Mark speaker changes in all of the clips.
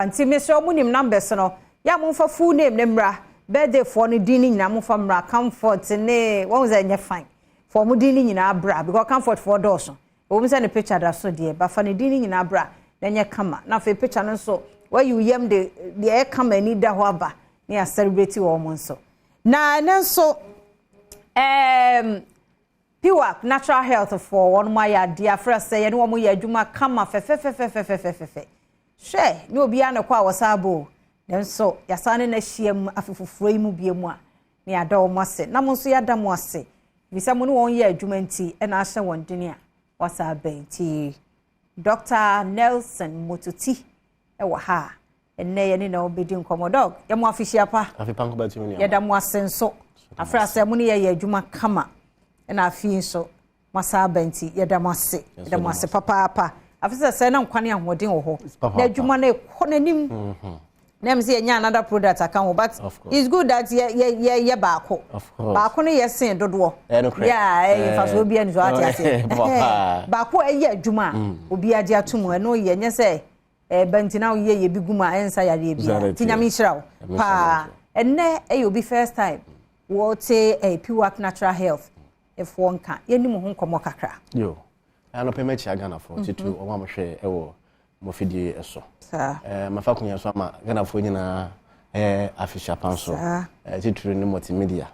Speaker 1: Nti mesrɛ mo, nim numbers no yɛ a, momfa full name ne mmra, birthday foɔ no din ne nyinaa momfa mmra. Comfort ne wɔn sɛ ɛnyɛ fine for mo din ne nyinaa bra, because Comfort foɔ dɔɔso. Wɔn sɛ ne picture da so deɛ, bafa ne din ne nyinaa bra na ɛnyɛ kama. Na afei picture no nso wɔayi wo yam de deɛ ɛyɛ kama ani da hɔ aba ne yɛ celebrate wɔn nso. Na ɛnɛ nso Piwak Natural Health foɔ, wɔn mo ayɛ adeɛ afrɛ sɛ yɛne wɔn yɛ adwuma kama fɛfɛfɛfɛfɛfɛfɛ. Hwɛ, ne obiara ne kɔ a wɔsan abo, nanso yɛasan ne n'ahyia mu afe foforɔ yi mu bie mu a, ne yɛada wɔn ase, na mo nso yɛada mo ase bisa mo ne wɔn yɛ adwuma nti ɛna ahyɛ wɔn den a wɔasa abɛn. Nti Dr Nelson Mototi ɛwɔ ha a ɛnnɛ yɛne na wɔbɛdi nkɔmmɔ. Doc, yɛ mo afihyia pa. Yɛda mo ase nso afrɛ sɛ mo ne yɛyɛ adwuma kama, ɛna afei nso mo asa aba, nti yɛda mo ase, yɛda mo ase papaapa. Afi sɛ na nkwa ne ahoɔden wɔ hɔ na adwuma no ɛkɔ n'anim na ɛm sɛ yɛnya another product aka ho, but it's good that yɛ yɛ yɛ yɛ baako baako no yɛ sen dodoɔ. Yɛ a ɛyɛ nfasoɔ bi ɛni so ate ase baako a ɛyɛ adwuma a obi agye ato mu, ɛno yɛ nyɛ sɛ ɛbɛ nti na yɛ yɛ bi gu mu a ɛnsa yareɛ bi a. Ti Nyame nhyira wo paa. Ɛnɛ ɛyɛ obi first time wɔte Piwak Natural Health ɛfoɔ nka, yɛnim ho nkɔmmɔ kakra.
Speaker 2: Yo, anɔpɛ mɛkyia Ghanafoɔ, titiri ɔmo a mohwɛ ɛwɔ mɔfidie ɛso. Mafa akonnwa so ama Ghanafoɔ nyinaa ɛyɛ afihyia pan so, titiri ne multimedia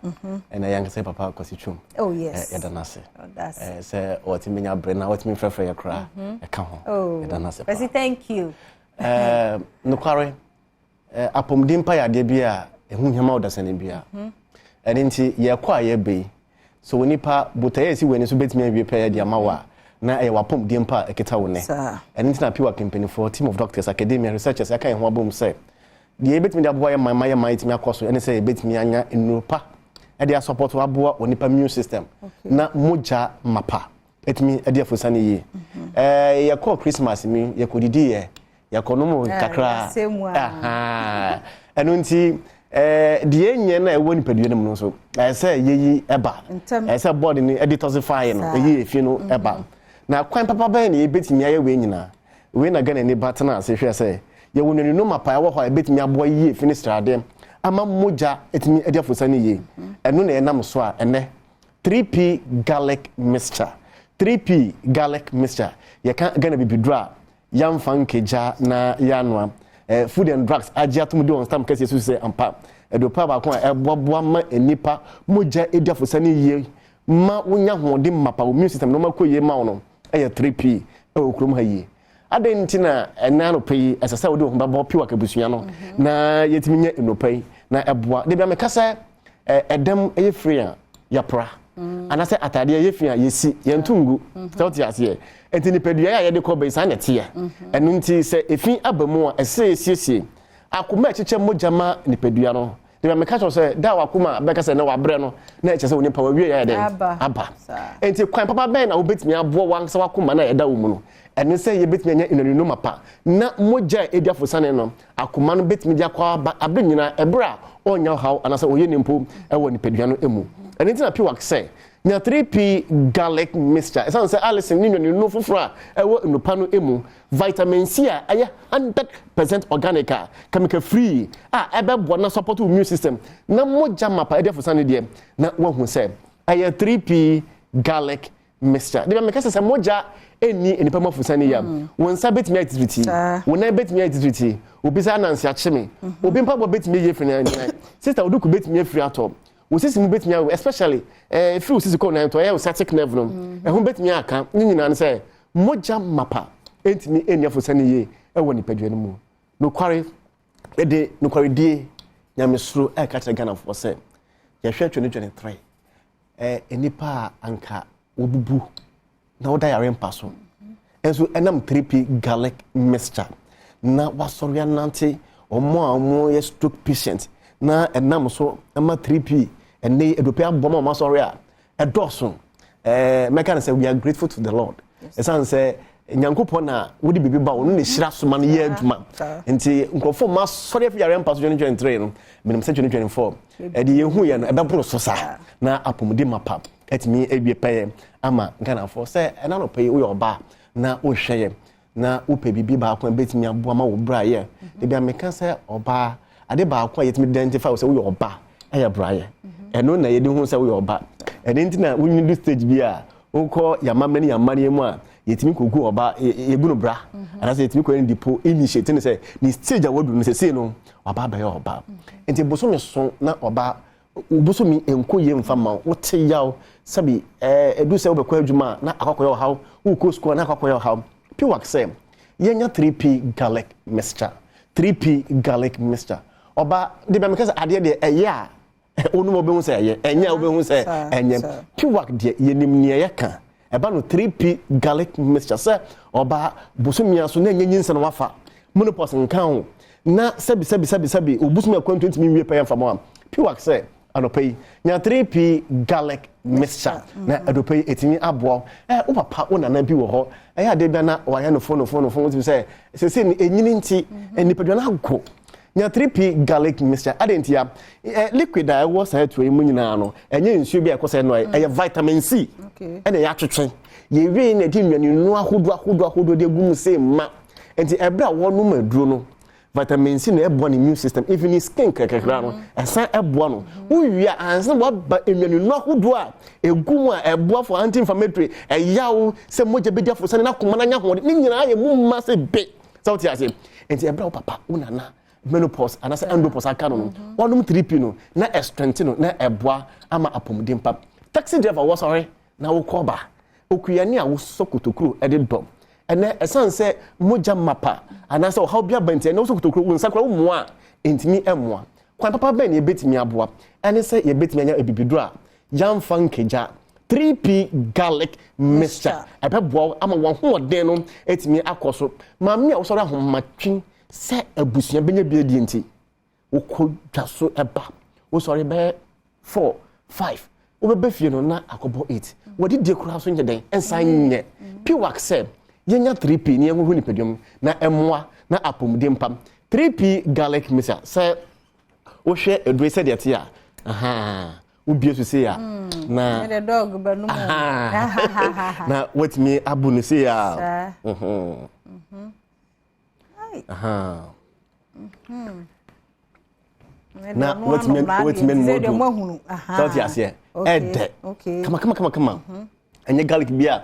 Speaker 2: ɛna yɛn ankasa papa Kwasi Twum.
Speaker 1: Oh yes.
Speaker 2: Yɛda no ase sɛ wɔtumi nya berɛ na wɔtumi frɛfrɛ yɛ koraa ɛka ho. Yɛda no ase.
Speaker 1: Kwasi, thank you.
Speaker 2: Nokware, apɔmuden pa yɛ adeɛ bi a ɛho hia ma wo dasani bia. Ɛno nti yɛkɔ a yɛbɛ yi so, onipa botaeɛ a ɛsi w'ani so bɛtumi awie pɛyɛ de ama wo a, na ɛyɛ w'apɔmuden pa a ɛkita wo nɛ. Ɛno nti na Piwak mpanimfoɔ, team of doctors, academia, researchers ɛka yɛn ho abom sɛ deɛ yɛbɛtumi de aboa yɛ man ma yɛ man yɛtumi akɔ so ɛne sɛ yɛbɛtumi anya nnuro pa ɛde asupporto aboa onipa immune system na mogya mapa ɛtumi ɛde afosane yie. Yɛkɔɔ Christmas mi, yɛkɔdidi, yɛ yɛkɔnom kakra. Ɛno nti deɛ nyɛ na ɛwɔ nipadua no mu no nso ɛyɛ sɛ yɛyi ɛba, ɛyɛ sɛ body no ɛdetoxify no, ɛyi efi no ɛba. Na kwan papa bɛyɛ na yɛbɛtumi ayɛ wei nyinaa wei na Ghana ni ba tena ase hwɛ sɛ yɛwɔ nnuanu mapa ɛwɔ hɔ a ɛbɛtumi aboa yie efi ne sradeɛ ama mogya ɛtumi ɛde afosa no yie. Ɛno na ɛnam so a ɛnɛ 3P Garlic Mixture, 3P Garlic Mixture, yɛka Ghana bibiduro a yɛmfa nkegya na yɛanoa, Food and Drugs agye atom de wɔn stamp kɛseɛ so sɛ ampa ɛdopa baako a ɛboaboa ma nipa mogya edi afosa no yie ma wonya ahoɔden mapa, wo immune system na ɔma kɔ yie ma wo no, ɛyɛ 3P ɛwɔ kurom ha yie. Adan nti na ɛnɛ anɔpɛ yi ɛsɛ sɛ wode wo ho bɛbɔ Piwak abusua no na yɛtumi nya nnɔpa yi na ɛboa. De bia meka sɛ ɛdɛm ɛyɛ firi a yɛpra anaasɛ atadeɛ ɛyɛ fi a yɛsi yɛnto ngu sɛ wote aseɛ. Nti nipadua a yɛde kɔ bɛyi saa na ɛteɛ. Ɛno nti sɛ efi aba mu a, ɛsɛ yɛsiesie akoma a ɛkyekyɛ mogya ma nipadua no. De bia meka kyerɛ sɛ da a wakoma bɛka sɛ na wabrɛ no na ɛkyɛ sɛ onipa wawie yɛ dɛn aba. Nti kwan papa bɛn na wobɛtumi aboa wankasa wakoma na ɛda wo mu no? Ɛne sɛ yɛbɛtumi anya nnuane mapa na mogya a ɛdi afosane no akoma no bɛtumi de akɔ aba abere nyinaa ɛberɛ a ɔnya ɔhaw anaasɛ ɔyɛ ne mpo ɛwɔ nipadua no mu. Ɛno nti na Piwak sɛ nya 3P Garlic Mixture, ɛsiane sɛ allicin ne nnuane foforɔ a ɛwɔ nnupa no mu, vitamin C a ɛyɛ 100% organic a chemical free a ɛbɛboa na support wo immune system na mogya mapa ɛde afosane deɛ na wahu sɛ ɛyɛ 3P Garlic Mixture. De bɛ meka sɛ mogya ɛnni nipa mu afosane yi a, wɔn nsa bɛtumi ayɛ titiritii, wɔn nan bɛtumi ayɛ titiritii, obi sɛ anansi akye me, obi mpaboa bɛtumi ayi afiri nan nan, sister oduku bɛtumi afiri atɔ wo sisi mu, bɛtumi awo, especially efiri wo sisi kɔ nan tɔ, ɛyɛ wo sciatic nerve no, ɛho bɛtumi aka ne nyinaa no sɛ mogya mapa ɛntumi ɛnni afosane yie ɛwɔ nipadua no mu. Nokware, ɛde nokwaredie nyamesoro ɛka kyerɛ Ghanafoɔ sɛ yɛhwɛ 2023, nipa a anka wɔbubu na wɔda yare mpa so nso ɛnam 3P Garlic Mixture na wasɔre anante, wɔn a wɔyɛ stroke patient na ɛnam so ɛma 3P ɛnɛ adupe abɔ ma wɔn asɔre a ɛdɔɔso. Mɛka no sɛ we are grateful to the Lord, ɛsiane sɛ Nyankopɔn na wode biribi ba wo no na ɛhyira soma no yɛ adwuma. Nti nkurɔfoɔ ma asɔre afi yare mpa so 2023 no, menim sɛ 2024 ɛde yɛhu yɛ no ɛbɛboro so saa na apɔmuden mapa ɛtumi awie pɛyɛ ama Ghanafoɔ. Sɛ ɛna nɔpɛ yi woyɛ ɔbaa na wohwɛ yɛ. Na wopɛ biribi baako a ɛbɛtumi aboa ma wo bra yɛ. Ebi a meka sɛ ɔbaa, ade baako a yɛtumi identify wo sɛ woyɛ ɔba ɛyɛ brayɛ. Ɛno na yɛde hu sɛ woyɛ ɔba. Ɛno nti na wonyi du stage bi a wokɔ yamammerɛ ne yammaneɛ mu a, yɛtumi kɔgu ɔba, yɛgu no bra, anaasɛ yɛtumi kɔyɛ no dipo initiate ne sɛ ne stage a wadu no sɛsei no waba abɛyɛ ɔba. Nti bosome so na ɔba bosome nkɔ yie mfa ma wo, wote yaw sɛbi ɛdu sɛ wobɛkɔ adwuma a na akɔkɔyɛ ɔhaw, wokɔ sukuu a na akɔkɔyɛ ɔhaw. Piwak sɛ yɛnya 3P garlic mixture, 3P garlic mixture. Ɔba de bɛ meka sɛ adeɛ deɛ ɛyɛ a wonum wobɛhu sɛ ɛyɛ, ɛnyɛ a wobɛhu sɛ ɛnyɛ. Piwak deɛ yɛnim nea yɛka ɛba no, 3P garlic mixture sɛ ɔba bosomia so na ɛnyɛ nyinsɛn no wafa menopause nka ho na sɛbi sɛbi sɛbi sɛbi obosom akwantu ntumi nwie pɛyɛ mfa mu a, Piwak sɛ anɔpa yi nya 3P garlic mixture na anɔpa yi ɛtumi aboa wo. Papa wo nana bi wɔ hɔ, ɛyɛ adeɛ bia na wayɛ no fo no fo no fo, wotumi sɛ sɛsɛ no ɛnyini nti nipadua no ago. Nya 3P garlic mixture ade nti a liquid a ɛwɔ saa atuo yi mu nyinaa no, ɛnyɛ nsuo bi a ɛkɔ sɛ no, ɛyɛ vitamin C ɛna ɛyɛ atwetwe yɛwie na ɛde nnuane nnuro ahodoɔ ahodoɔ ahodoɔ de agu mu sɛ ma. Nti ɛberɛ a wɔnom aduro no, vitamin C na ɛboa ne immune system, even ne skin kɛkɛkra no ɛsan ɛboa no. Wowie a, ansa na waba nnuane nnuro ahodoɔ a ɛgu mu a ɛboa for anti inflammatory, ɛyaw sɛ mogya bɛdi aforo sane n'akoma no anya ahoɔden ne nyinaa yɛ mu ma sɛ be sɛ wote ase. Nti ɛberɛ a wo papa, wo nana menopause anaasɛ andropause aka no, wɔnom 3P no na ɛstrengthen no na ɛboa ama apɔmuden pa. Taxi driver wɔsɔre na wokɔ ba, okuani a wosɔ kotokuro ɛde dɔm ɛnɛ, ɛsan sɛ mogya mapa anaasɛ ɔhaw bi aba nti ɛnɛ wosɔ kotokuro wo nsa kora wo mmoa a ntumi mmoa. Kwan papa bɛn na yɛbɛtumi aboa? Ɛne sɛ yɛbɛtumi anya abibiduro a yɛamfa nkagya, 3P garlic mixture. Ɛbɛboa wo ama wɔn ahoɔden no atumi akɔ so. Maame a wosɔre ahomatwe sɛ abusua bɛnya bi adi nti wokɔ dwa so ɛba, wosɔre bɛyɛ 4, 5, wobɛbɛ fie no na akɔbɔ 8, wɔde die koraa so nyɛ dɛn ɛnsan nyɛ. Piwak sɛ yɛnya 3P ne yɛhoho nipaduam na ɛmmoa na apɔmuden pam. 3P garlic mixture, sɛ wohwɛ aduro sɛdeɛ te a, aha wobie so sei a na
Speaker 1: ɛdɛ dog bɛnum o.
Speaker 2: Aha. Na watumi abu no sei a.
Speaker 1: Ai.
Speaker 2: Aha.
Speaker 1: Ɛdɛ
Speaker 2: Na
Speaker 1: ɔno
Speaker 2: watumi
Speaker 1: anom n'adeɛ
Speaker 2: watumi
Speaker 1: nti sɛ
Speaker 2: anom
Speaker 1: deɛ
Speaker 2: aduro.
Speaker 1: moahunu. Aha.
Speaker 2: Sɛ wote aseɛ, ɛdɛ kama kama kama kama. Ɛnyɛ garlic bi a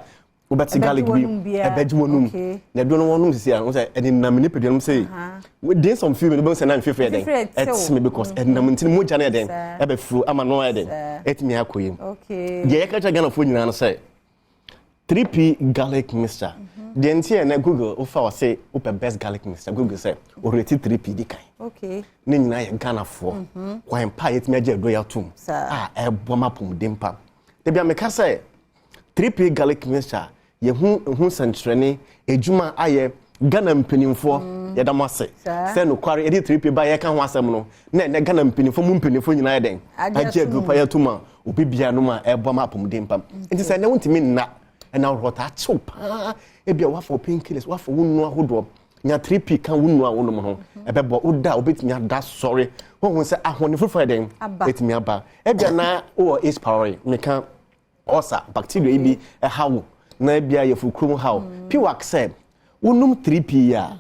Speaker 2: wobɛte
Speaker 1: Ɛbɛgye
Speaker 2: garlic bi
Speaker 1: w'anum biara.
Speaker 2: Ɛbɛgye w'anum. Na ɛduro no wɔnom sisi a, wɔn sɛ ɛde nam nipadua no sɛ within some few minutes wobɛhu sɛ na mfifiri yɛ dɛn?
Speaker 1: Mfifiri ɛtew.
Speaker 2: Ɛteme because ɛnam nti no mogya no yɛ dɛn? Ɛbɛfuru ama no ayɛ dɛn? Ɛtumi akɔ yam. Deɛ yɛka kyerɛ Ghanafoɔ nyinaa no sɛ 3P garlic mixture deɛ nti yɛ na Google wofa wɔ sɛ wopɛ best garlic mixture, Google sɛ ɔreti 3P di kan. Ne nyinaa yɛ Ghanafoɔ kwan pa a yɛtumi agye aduro yɛ atom a ɛboa ma apɔmuden pa. Dabi a meka sɛ 3P garlic mixture, yɛhu ho nsɛnkyerɛnne edwuma ayɛ. Ghana mpanimfoɔ, yɛda mo ase sɛ nokware yɛde 3P ba yɛka ho asɛm no na ɛnɛ Ghana mpanimfoɔ mu mpanimfoɔ nyinaa yɛ dɛn?
Speaker 1: Agye
Speaker 2: agye
Speaker 1: atom.
Speaker 2: Aduro pa yɛatom a obi bia nom a ɛboa ma apɔmuden pa. Nti sɛ ɛnɛ wontumi nna ɛna aworɔ taa kyew paa, ebia wafa wo painkillers, wafa wo nnuro ahodoɔ, nya 3P ka wo nnuro a wonom ho, ɛbɛboa. Woda a wobɛtumi ada sɔre wohu sɛ ahoɔden foforɔ yɛ dɛn?
Speaker 1: Aba.
Speaker 2: Ɛtumi aba. Ebia na wowɔ H pylori, meka ulcer bacteria yi bi ɛha wo na ebia yɛfo kurom ha wo, Piwak sɛ wonom 3P a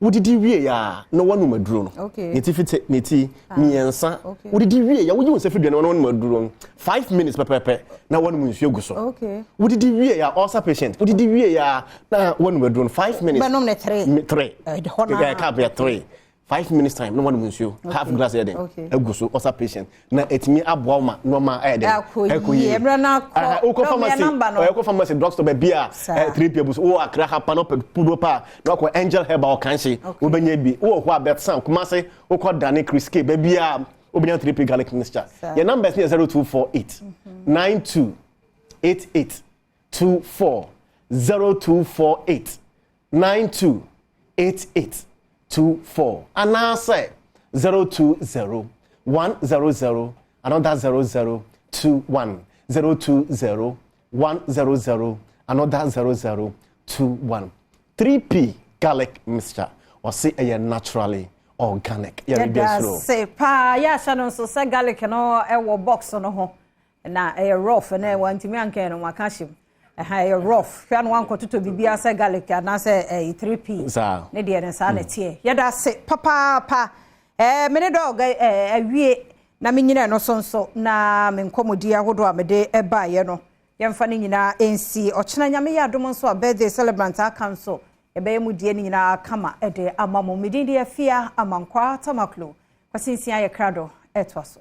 Speaker 2: wodidi wie a na woanom aduro no. Ne ti fite ne ti mmiɛnsa. Wodidi wie a, woyi wo nsa firi aduane no na woanom aduro no 5 minutes pɛpɛɛpɛ na woanom nsuo gu so. Wodidi wie a, ulcer patient, wodidi wie a na woanom aduro no 5 minutes.
Speaker 1: Bɛnom ne three.
Speaker 2: Three.
Speaker 1: Ɛde hɔ naa.
Speaker 2: Ɛka bɛyɛ 3, 5 minutes time na woanom nsuo half glass yɛ den agu so, ulcer patient, na ɛtumi aboa wo ma nneɛma ɛyɛ den.
Speaker 1: Ɛkɔ yie. Mmerɛ no akɔ.
Speaker 2: Ɛhɛ, wokɔ
Speaker 1: Dɔm, yɛ
Speaker 2: pharmacy
Speaker 1: number no.
Speaker 2: Ɔyɛ kɔ pharmacy, drugstore baabi a 3P abu so. Wowɔ Akra ha pa na wopɛ pudo pa a, na wakɔ Angel Herbal Ɔkanhye, wobɛnya bi. Wowɔ hɔ a bɛtsan Kumase, wokɔ Dane Kriske baabi a wobɛnya 3P garlic mixture. Yɛ numbers no yɛ 0248 92 88 24, 0248 92 88 24 anaasɛ 020 100 another 00 21, 020 100 another 00 21. 3P garlic mixture, ɔse ɛyɛ naturally organic, yɛre bi
Speaker 1: Yɛda
Speaker 2: asuro.
Speaker 1: Se paa. Yɛahyɛ no nso sɛ garlic no ɛwɔ box no ho na ɛyɛ rough na wantumi ankɛn no waka hyɛ mu. Ɛha ɛyɛ rough. Hwɛ no wankɔtotɔ biribiara sɛ garlic anaasɛ ɛyɛ 3P.
Speaker 2: Saa.
Speaker 1: Ne deɛ no saa na ɛteɛ. Yɛda ase papaapa. Mene dɔg awie na menyina no so nso na me nkɔmmɔdi ahodoɔ a mede ɛbaeɛ no, yɛmfa no nyinaa ɛnsi. Ɔkyena Nyame yɛ adom nso a, birthday celebrant aka nso yɛbɛyɛ mu die no nyinaa kama ɛde ama mo. Medin deɛ Afia Amankwaa Tamaklo. Kwasinsia yɛ krado ɛtoa so.